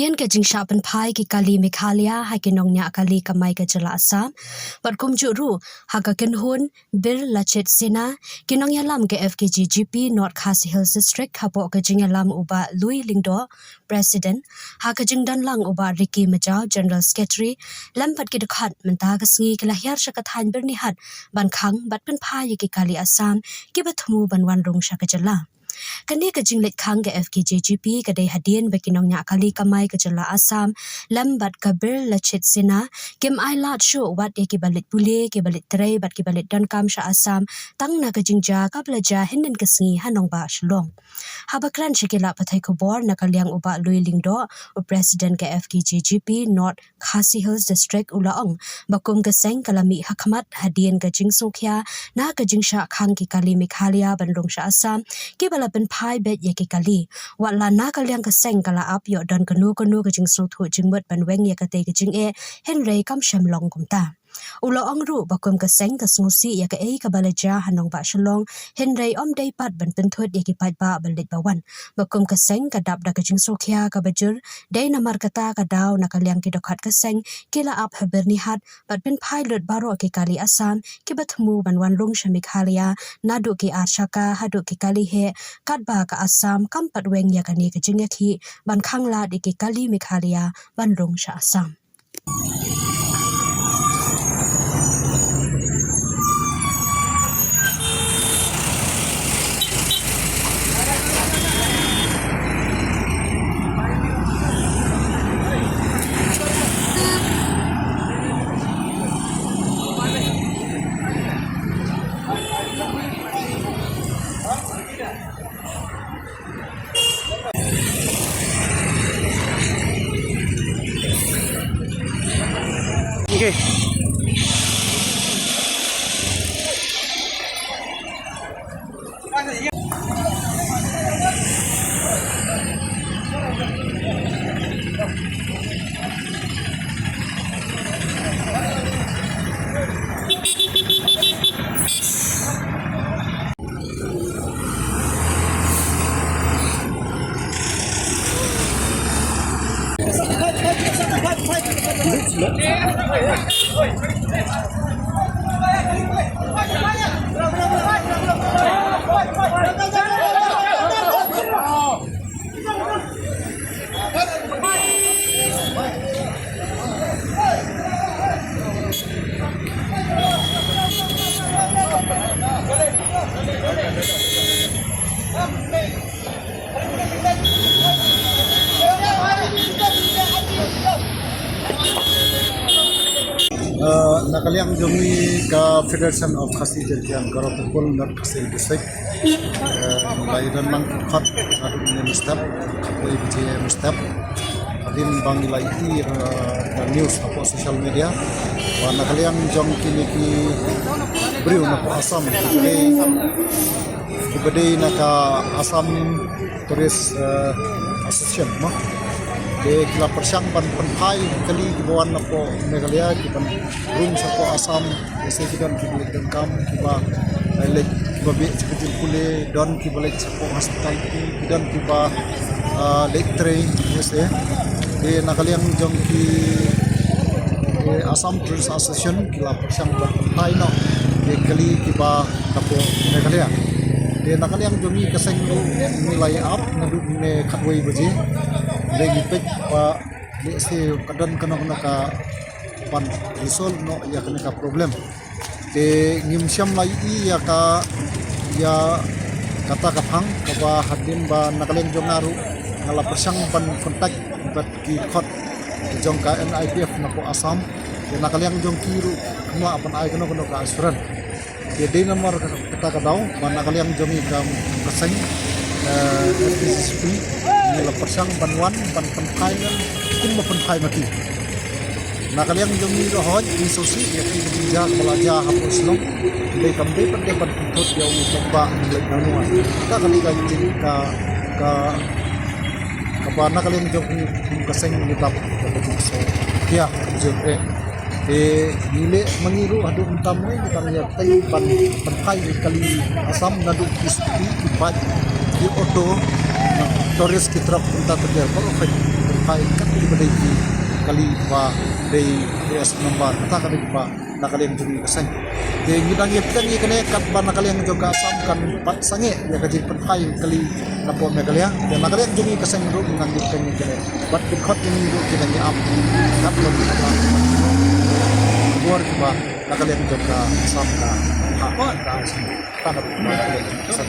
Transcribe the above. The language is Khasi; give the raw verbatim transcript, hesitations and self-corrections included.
Ïa ka jingshah pynphai ki kali Meghalaya ha ki nongñiah kali kamai ka jylla Assam. Bad kumjuh ruh ha ka kynhun Bir Lachit Sena, ki nongïalam ka F K J G P North Khasi Hills District hapoh ka jingïalam u Bah Lui Lyngdoh, President, ha ka jingdon lang u Bah Ricky Majaw, General Secretary, lem bad ki dkhot mynta ka sngi ki la hiar sha ka thaiñ Byrnihat ban khang bad pynphai ïa ki kali Assam kiba thmu ban wan rung sha ka jylla. Kane ka jingleit khang ka F K J G P ka dei hadien ba ki nongñiah kali kamai ka jylla Assam lem bad ka Bir Lachit Sena kim ai lad shuh wat ïa kiba leit pule, kiba leit trei bad kiba leit donkam sha Assam tang na ka jingjia kaba la jia hynnin ka sngi ha nongbah Shillong. Haba kren sha ki lad pathai khubor na ka liang u Bah Lui Lyngdoh, u President ka F K J G P North Khasi Hills District, u la ong ba kum ka seng ka la mih hakhmat hadien ka jingsngewkhia na ka jingshah khang ki kali Meghalaya ban rung sha Assam kiba la pynphai beit ïa ki kali. Wat la na ka liang ka seng ka la ap ïoh don kano kano ka jingsngewthuh jingmut ban weng ïa katei ka jingeh, hynrei kam shym long kumta. U la ong ruh ba kum ka seng ka sngewsih ïa kaei kaba la jia ha nongbah Shillong, hynrei ym dei pat ban pynthut ïa ki paidbah ba leit ba wan. Ba kum ka seng ka dap da ka jingsngewkhia kaba jur, dei namar kata ka daw na ka liang ki dkhot ka seng ki la ap ha Byrnihat bad pynphai lut baroh ki kali Assam kiba thmu ban wan rung sha Meghalaya, naduh ki ar shaka haduh ki kali heh, katba ka Assam kam pat weng ïa kane ka jingïakhih ban khang lad ïa ki kali Meghalaya ban rung sha Assam. Uh, na ka liang jong ngi ka Federation of Khasi Jaiñtia and Garo People North Khasi District, uh, la ïadon lang khot haduh mynstep, khatwei baje mynstep. Hadien ba ngi la ïohi, uh, ka news hapoh social media ba na ka liang jong kine ki briew na ka Assam, kiba dei na ka Assam Tourist, eh, Association, mo. Te ki la pyrshang ban pynphai kali kiba wan napoh Meghalaya, kiban rung shapoh Assam, jaiseiki don kiba leit donkam, kiba, eh, leit, kiba beh sha ka jingpule, don kiba leit shapoh hospitality, ki don kiba, eh, leit trei, jaiseiki. Te na ka liang jong ki, eh, Assam Tourist Association, ki la pyrshang ban pynphai noh ki kali kiba hapoh Meghalaya. Te na ka liang jong ngi ka seng ruh ngi la ïa ap naduh ne khatwei baje. Te ngi peit ba lehse ka don kano kano ka ban resolve noh ïa kane ka problem. Te ngim shym la ïohi ïa ka, ïa kata ka phang kaba hadien ba na ka liang jong nga ruh nga la pyrshang ban contact bad ki dkhot jong ka N I P F napoh Assam. Te na ka liang jong ki ruh kim lah ban ai kano kano ka assurance. Te dei namar kata ka daw ba na ka liang jong ngi ka, ka seng, eh, F K J G P ngi la pyrshang ban wan ban pynphai ïa, kumba pynphai ma ki. Na ka liang jong ngi ruh hooid ngi sngewsih ïa ki jingjia ba la jia hapoh Shillong. Dei kam dei pat dei ban pynthut ïa u paidbah ngi leit nangno. Kata ka dei ka jing ka, ka, kaba na ka liang jong ngi kum ka seng ngi dap da ka jingsngewkhia ka jingkyrpad. Te ngi leh ma ngi ruh haduh mynta mynne ngi dang ïa tei ban pynphai ïa ki kali Assam naduh ki scooty, ki bike, ki auto, na tourist ki truck mynta ter ter baroh peit pynphai kat ki Dei ki kali ba dei S number, kata ka dei ba na ka liang jong ngi ka seng. Te ngi dang ïa pynïeng ïa kane katba na ka liang jong ka Assam kan pat sangeh ïa ka jingpynphai kali na pdeng Meghalaya. Te na ka liang jong ngi ka seng ruh ngi dang ïa pynïeng ïa kane. Bad ki khot jong ngi ruh ki dang ïa ap. Katba bor kiba na ka liang jong ka Assam ka ha ka Assam. Ka na ka liang jong ka Assam.